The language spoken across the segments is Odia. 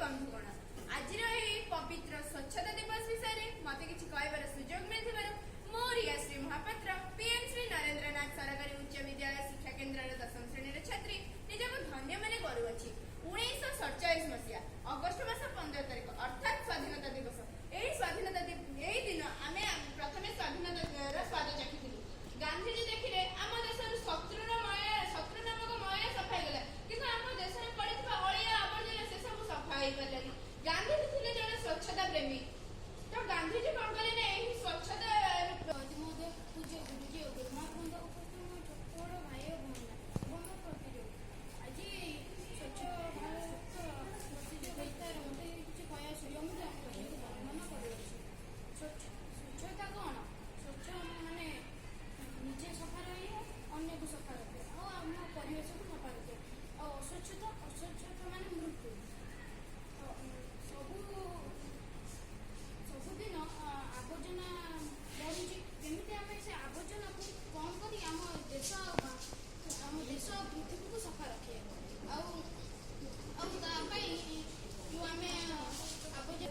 ବନ୍ଧୁଗଣ, ଆଜିର ଏହି ପବିତ୍ର ସ୍ୱଚ୍ଛତା ଦିବସ ବିଷୟରେ ମତେ କିଛି କହିବାର ସୁଯୋଗ ମିଳିଥିବାରୁ ମୁଁ ରିୟାଶ୍ରୀ ମହାପାତ୍ର, ପିଏମ୍ ଶ୍ରୀ ନରେନ୍ଦ୍ରନାଥ ସରକାରୀ ଉଚ୍ଚ ବିଦ୍ୟାଳୟ ଶିକ୍ଷା କେନ୍ଦ୍ରର ଦଶମ ଶ୍ରେଣୀର ଛାତ୍ରୀ, ନିଜକୁ ଧନ୍ୟ ମନେ କରୁଅଛି। 1947 ମସିହା ଅଗଷ୍ଟ ମାସ 15 ତାରିଖ, ଅର୍ଥାତ୍ ସ୍ୱାଧୀନତା ଦିବସ। ଏହି ଦିନ ଆମେ ପ୍ରଥମେ ସ୍ୱାଧୀନତାର ସ୍ୱାଦ ଚାଖିଥିଲୁ। ଗାନ୍ଧିଜୀ ଦେଖିଲେ, ଆମ ଦେଶରୁ ଶତ୍ରୁ ନାମକ ମଇଳା ସଫା ହେଇଗଲା, କିନ୍ତୁ ଆମ ଦେଶରେ ପଡ଼ିଥିବା ଅଳିଆ ଆବର୍ଜନା ସେସବୁ ସଫା ହେଇପାରିଲାନି। ଗାନ୍ଧିଜୀ ଥିଲେ ଜଣେ ସ୍ୱଚ୍ଛତା ପ୍ରେମୀ। ତ ଗାନ୍ଧିଜୀ କଣ କଲେ ନା ଏହି ସ୍ୱଚ୍ଛତା ଆଜି ମଧ୍ୟ ପୂଜ୍ୟ ଗୁରୁଜୀ ଓ ଗୁରୁମା ବୃନ୍ଦ, ଉପସ୍ଥିତ ମୋ ଛୋଟ ବଡ଼ ଭାଇ ଓ ଭଉଣୀ ଏବଂ ମୋ ପ୍ରତିଯୋଗୀ, ଆଜି ସ୍ୱଚ୍ଛ ଭାରତ ପ୍ରତିଯୋଗିତାରେ ମୋତେ କିଛି କହିବା ସୁଯୋଗ ମଧ୍ୟ ନିଜକୁ ବର୍ଣ୍ଣନା କରୁଅଛି। ସ୍ୱଚ୍ଛତା କ'ଣ? ସ୍ୱଚ୍ଛ ମାନେ ନିଜେ ସଫା ରହିବ, ଅନ୍ୟକୁ ସଫା ରଖିବ ଆଉ ଆମ ପରିବେଶକୁ ସଫା ରଖିବ। ଆଉ ଅସ୍ୱଚ୍ଛତା, ଅସ୍ୱଚ୍ଛତା ମାନେ ମୃତ୍ୟୁ। ସବୁଦିନ ଆବର୍ଜନା ବଢୁଛି। କେମିତି ଆମେ ସେ ଆବର୍ଜନାକୁ କମ୍ କରି ଆମ ଦେଶ ଆଉ ପୃଥିବୀକୁ ସଫା ରଖିବା। ଆଉ ଆଉ ତା ପାଇଁ ଯେଉଁ ଆମେ ଆବର୍ଜନା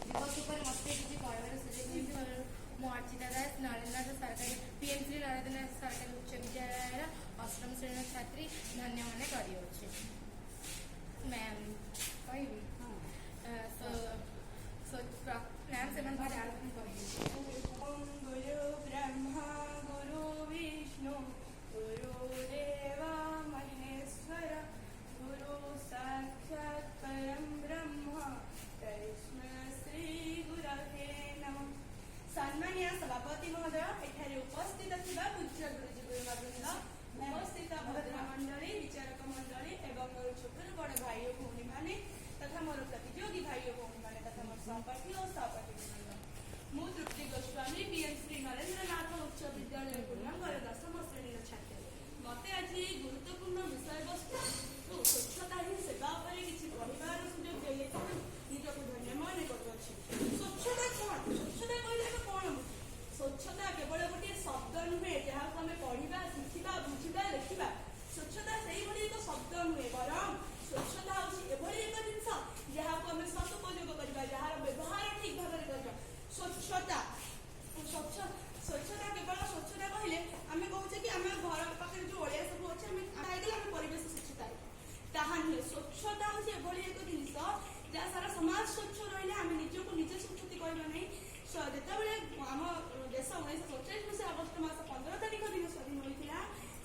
ଦିବସ ଉପରେ ମୋତେ କିଛି କହିବାର ସୁଯୋଗ ମିଳିଥିବାରୁ ମୁଁ ଅର୍ଚ୍ଚିତା ଦାସ, ନରେନ୍ଦ୍ରନାଥ ସରକାରୀ ପିଏମ୍ ଶ୍ରୀ ନରେନ୍ଦ୍ରନାଥ ସରକାରୀ ଉଚ୍ଚ ବିଦ୍ୟାଳୟର ଅଷ୍ଟମ ଶ୍ରେଣୀର ଛାତ୍ରୀ, ଧନ୍ୟ ମନେ କରିଅଛି। ମ୍ୟାମ୍, କହିବି? ସୋ ମ୍ୟାମ୍, ସେମାନେ ମୁଁ କହିବି। ॐ गुरु ब्रह्मा गुरु विष्णु गुरुदेव महेश्वर, गुरु साक्षात् परं ब्रह्म, तस्मै श्री गुरवे नमः। ସମ୍ମାନୀୟ ସଭାପତି ମହୋଦୟ, ଏଠାରେ ଉପସ୍ଥିତ ଥିବା ପୂଜ୍ୟ ଗୁରୁଜୀ ଗୁରୁମା ବୃନ୍ଦ, ଉପସ୍ଥିତ ଭଦ୍ରମଣ୍ଡଳୀ, ବିଚାରକ ମଣ୍ଡଳୀ ଏବଂ ମୋର ଛୋଟରୁ ବଡ଼ ଭାଇ ଓ ଭଉଣୀମାନେ ତଥା ମୋର ପ୍ରତିଯୋଗୀ ଭାଇ ଓ ଭଉଣୀମାନେ ତଥା ମୋର ସହପାଠୀ ଓ ସହପାଠୀ ବୃନ୍ଦ, ମୁଁ ତୃପ୍ତି ଗୋସ୍ୱାମୀ, ପିଏମ୍ ଶ୍ରୀ ନରେନ୍ଦ୍ରନାଥ ଉଚ୍ଚ ବିଦ୍ୟାଳୟ ପୂର୍ଣ୍ଣାଙ୍ଗର ଦଶମ ଶ୍ରେଣୀର ଛାତ୍ରୀ। ମତେ ଆଜି ଏହି ଗୁରୁତ୍ୱପୂର୍ଣ୍ଣ ବିଷୟବସ୍ତୁ ସ୍ୱଚ୍ଛତା ହିଁ ସେବା ଉପରେ କିଛି କହିବାର ସୁଯୋଗ ଦିଆଯାଇଥିବାରୁ ନିଜକୁ ଧନ୍ୟ ମନେ କରୁଅଛି। ସ୍ୱଚ୍ଛତା କଣ? ସ୍ୱଚ୍ଛତା କହିଲେ ଆମେ କଣ ବୁଝୁ? ସ୍ୱଚ୍ଛତା କେବଳ ଗୋଟିଏ ଶବ୍ଦ ନୁହେଁ, ଯାହାକୁ ଆମେ ପଢିବା, ଶିଖିବା, ବୁଝିବା, ଲେଖିବା। ସ୍ୱଚ୍ଛତା ସେଇଭଳି ଏକ ଶବ୍ଦ ନୁହେଁ, ବରଂ ସ୍ୱଚ୍ଛତା ହେଉଛି ଏଭଳି ଏକ ଜିନିଷ ଯାହାକୁ ଆମେ ସଦୁପଯୋଗ କରିବା, ଯାହାର ବ୍ୟବହାର ଠିକ ଭାବରେ କରିବା। ସ୍ୱଚ୍ଛତା କେବଳ ସ୍ୱଚ୍ଛତା କହିଲେ ଆମେ କହୁଛେ କି ଆମେ ଘର ପାଖରେ ଯୋଉ ଅଳିଆ ସବୁ ଅଛି, ଆମେ ହେଇଗଲେ ଆମେ ପରିବେଶ ସ୍ୱଚ୍ଛତା ହେଇଗଲା, ତାହା ନୁହେଁ। ସ୍ୱଚ୍ଛତା ହେଉଛି ଏଭଳି ଏକ ଜିନିଷ ଯାହା ସାରା ସମାଜ ସ୍ୱଚ୍ଛ ରହିଲେ ଆମେ ନିଜକୁ ନିଜେ ସ୍ୱଚ୍ଛତି କହିବା ନାହିଁ। ଯେତେବେଳେ ଆମ ଦେଶ 1947 ମସିହା ଅଗଷ୍ଟ ମାସ 15 ତାରିଖ ଦିନ ସ୍ୱାଧୀନ ହୋଇଥିଲା,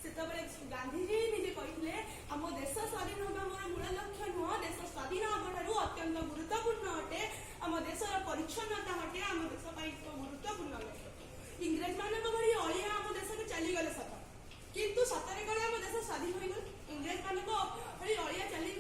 ସେତେବେଳେ ଗାନ୍ଧିଜୀ ନିଜେ କହିଥିଲେ, ଆମ ଦେଶ ସ୍ୱାଧୀନ ହେବା ମୋର ମୂଳ ଲକ୍ଷ୍ୟ ନୁହଁ। ଦେଶ ସ୍ୱାଧୀନ ହେବା ଠାରୁ ଅତ୍ୟନ୍ତ ଗୁରୁତ୍ୱପୂର୍ଣ୍ଣ ଅଟେ ଆମ ଦେଶର ପରିଚ୍ଛନ୍ନତା ଅଟେ ଆମ ଦେଶ ପାଇଁ ଏକ ଗୁରୁତ୍ୱପୂର୍ଣ୍ଣ ଲକ୍ଷ୍ୟ। ଇଂରେଜ ମାନଙ୍କ ଭଳି ଅଳିଆ ଆମ ଦେଶରୁ ଚାଲିଗଲେ ସତ, କିନ୍ତୁ ସତରେ କଣ ଆମ ଦେଶ ସ୍ୱାଧୀନ ହୋଇଗଲା? ଇଂରେଜ ମାନଙ୍କ ଭଳି ଅଳିଆ ଚାଲିଗଲେ